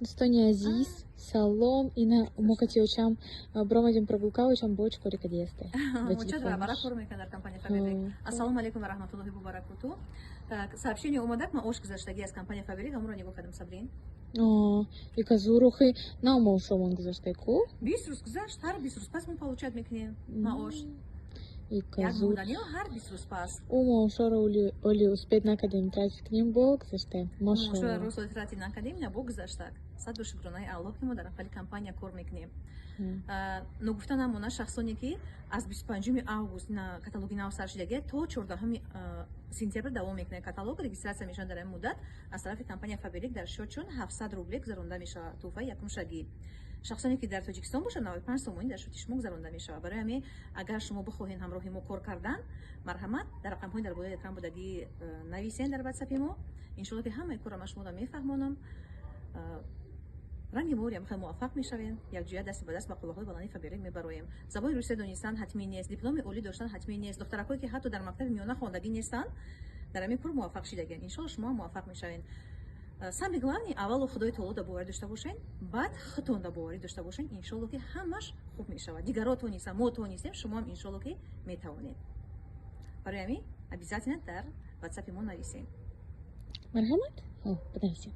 Дӯстони азиз, салом. Ина мо кати очам бромадем прогулка, очам боч кори кадиесте. Оча дар кор мекунад дар компания Фаберлик. Ассалому алайкум ва раҳматуллоҳи ва баракоту. Так, сообщение омадак, маош гузаштагӣ аз компания Фаберлик, ҳамонро нигоҳ кардам, Сабрин. Ика зурухи на маошомон гузаштай ку? 20 рӯз гузашт, ҳар 20 рӯз пас мо получать мекунем маош. Ика як зуд. Моҳда не, ҳар 20 рӯз пас. Ӯ маошоро оли успеть накардем тратить кунем, бо гузашта. Маошоро Машалло. Рӯз тратить накардем, на бо гузаштак. Сад шукронаи Аллоҳ, ки мо дар аввали компания кор мекунем. Ногуфта намона, шахсоне ки аз 25 август на каталоги нав сар шудагия, то 14 сентябр давом мекунад каталог, регистрация мешавад. Дар ин муддат аз тарафи компания Фаберлик дар счётшон 700 рубле гузаронда мешавад тӯҳфаи якум шагӣ. Шахсоне ки дар Тоҷикистон бошад, 95 сомонӣ дар счёти шумо гузаронда мешавад. Барои ҳамин, агар шумо бихоҳед ҳамроҳи мо кор кардан, марҳамат, дар рақамҳои дар болои экран будагӣ нависен дар ватсапи мо. Иншолло, ки ҳамаи корро ман шуморо мефаҳмонам. Ранги мориам хеле муваффақ мешавем, якҷоя дасти ба даст ба қуллаҳои баланди Фаберлик мебароем. Забони русия донистан ҳатмӣ нест, дипломи олӣ доштан ҳатмӣ нест. Духтаракое ки ҳатто дар мактаби миёна хондагӣ нестанд, дар ҳамин кор муваффақ шидагианд. Иншолло, шумо ҳам муваффақ мешавед. Самое главное, аввало Худои Таолода боварӣ дошта бошед, баъд худтонда боварӣ дошта бошед. Иншолло, ки ҳамаш хуб мешавад. Дигаро тонистанд, мо тонистем, шумо ҳам, иншолло, ки метавонед. Барои ҳамин обязательно дар ватсапи мо нависед. Марҳамат, бинависед.